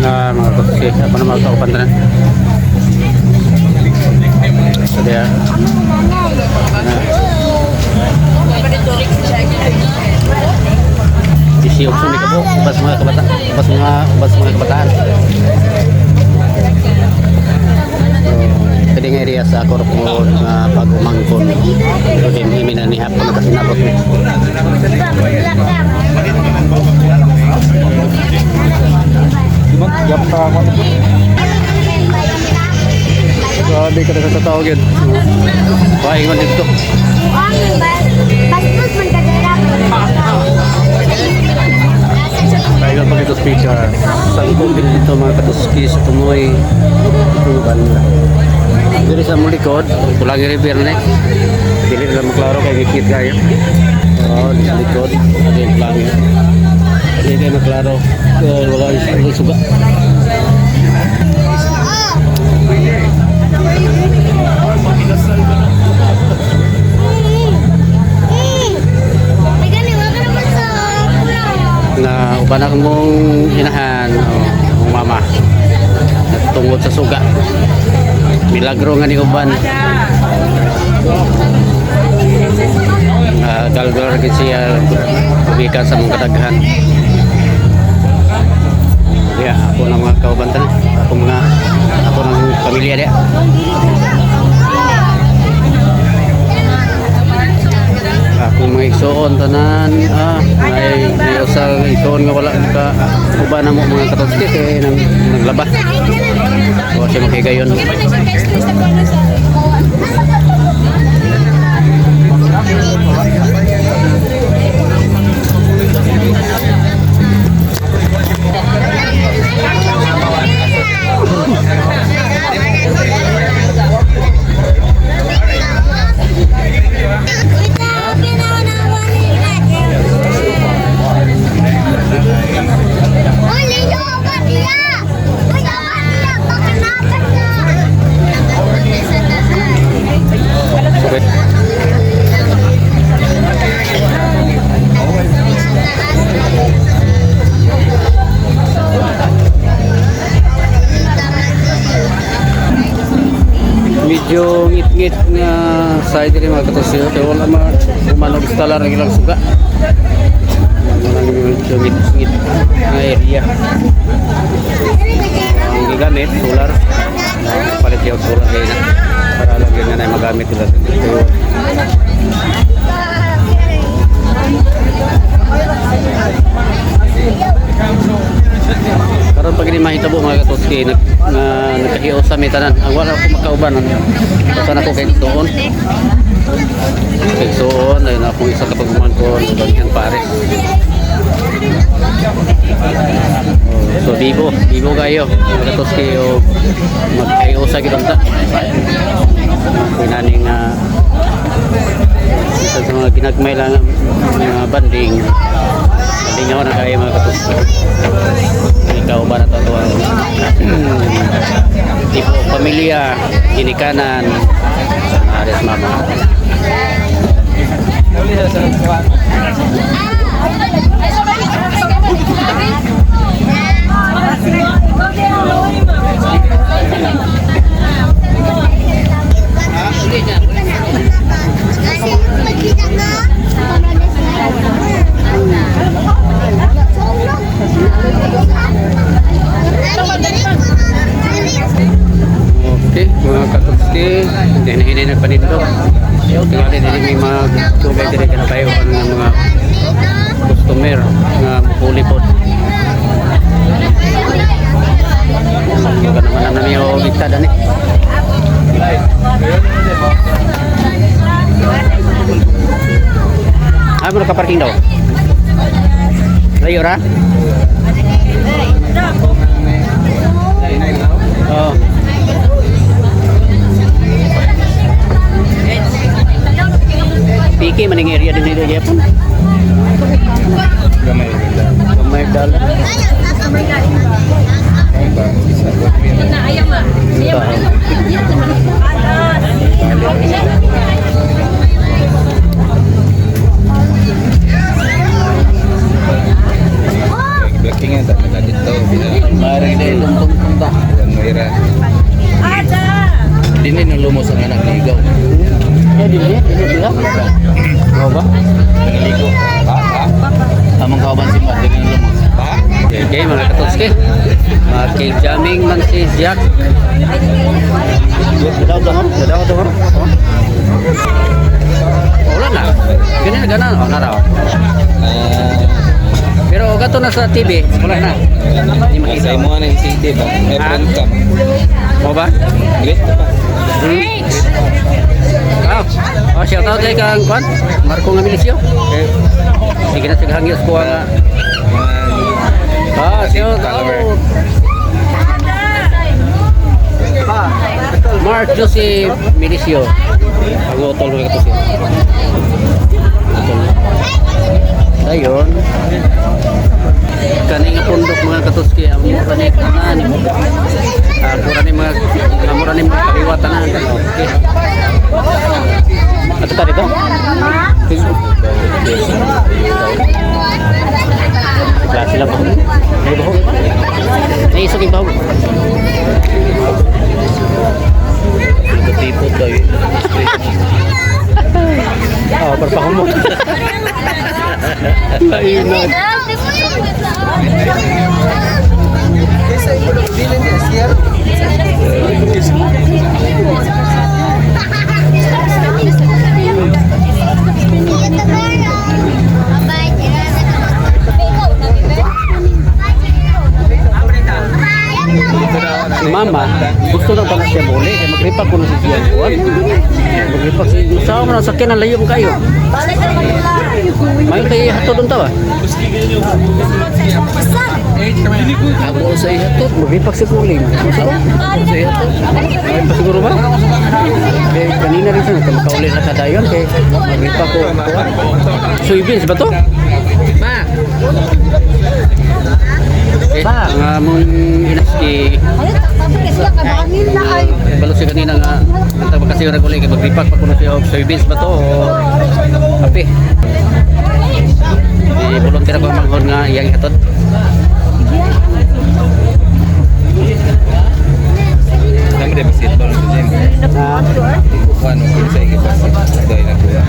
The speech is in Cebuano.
Na mga kutsi, ako na mga kauban tanan. So diya na 18 ni kabo, ubas mga kabata, ubas mga kabataan. So, pwede nga area sa ako mo nga pag-umangkon. So din imi na ni hapon nakasinabot ni. Grabe ka na sa tao gyud. Paingon dito. Bastos man kadara. Paingon pa dito, speaker. Sangko dito, mga katuski, sa Tumoy. Ito banda. Diri sa mong likod, Pulangi River na eh. Dili na lang maklaro kay gikit kayo. Oo, di sa likod, ano yung Pulangi. Dili kayo maklaro. Wala wala suga. May gani wa ka naman sa pula. Na uban ako mong inahan o mong mama tungod sa suga, milagro nga ni uban. Galgal gid siya gumikan sa mga kadaghan. Ya, ako ng mga kauban tanan, ako mga ako ng pamilya diya. Ako mga igsoon tanan, may usa igsoon nga wala ka uban na mo, mga katotski, kay nang naglaba o siya makigayon. Uy, Leo, ba niya? Uy, ba niya? Baka napan na. Okay. Medyo ngit-ngit nga side rin, mga katusyo, kaya wala ma umanog instalar ang ilang suga. Ano lang, medyo ngit-ngit nga area. Ang gigamit solar. Palit yung solar kayo na para lang yun na magamit nila dito. Karon pag ini mahitabo, mga katoski, nag na nagkahios sa tanan. Ang wala ko makauban basta na ko kay doon. Kay soon ay na akong isa ka pagmangkon ug pares. Oh, so bibo, bibo kayo, mga katoski, o magkahios sa gid unta. Pinani nga isa sa mga ginagmay lang mga banding. Banding ako na kayo, mga katoski. Ikaw ba na to ang tipo pamilya ginikanan Ares mama. Kasi magkita ka. Okay, mga katutski, hindi na hinay nagpanindot. Tingali din may mga tugay diri ka na tayo ng mga customer nga mupuli po. Baka naman na namin o bigtad ani. Ah, mo nakaparking daw. Layo ra? Oh. Piki maning area din dito gyapon. Gamay. Gamay dala. Blacking yan. Ito. Mari na itong tungtong ba? Ang mayra. Dini nang lumos ang anak ni Igaw. Eh, dili, dili sila. Oo ba? Nangaligo. Pa? Pa? Tamang kauban si Mar, dini nang lumos. Pa? Okay, mga katoske. Makijamming man si Jack. Daw daw, daw daw. Oh. Wala na. Ganun na ganun. Oh, naraw. Pero gato na sa TV, wala na. Hindi makita. Sa imo na yung city ba? May Ah. front cam. Mo ba? Great pa. Ah, oh, shout out kay kang kwan, Marco nga Milisyo. Okay. Sige na sige hangyos ko nga. Ah, shout out. Mark Jose Milisyo. Ang utol mga katusi. Utol. Ayun. Kani nga pundok, mga katuski, ang mura ni tanan. Ah, mura ni mga ah, mura ni mga kaliwa tanan. Okay. Ato ta dito? Klase lang bahog. May bahog pa. May isog yung bahog. Nagkatipot daw yun. Oo, oh, parpakumot. Lainag. Si mama, gusto na pala siya muli. Kaya magripak ko na si Sian. Kuwan. Magripak si Usawa mo na sakyan ang layo mo kayo. Mayo kay hatod unta ba? Abo sa ihatod. Magripak si Kuling. Usawa? Abo sa ihatod. Ay, pa siguro ba? Kay kanina rin siya nagkamakauli na kadayon kay magripak ko. Soybeans ba to? Ma! Okay. Ang among inaski balo siya kanina nga ang tawag kasi yung regulay kay magripak pa kuno siya og soybeans ba to o kape. Di volunteer ako manghod nga iyang ihatod. Kami din basketball sa gym. Kuha no kinsa igipasit. Doy na kuha.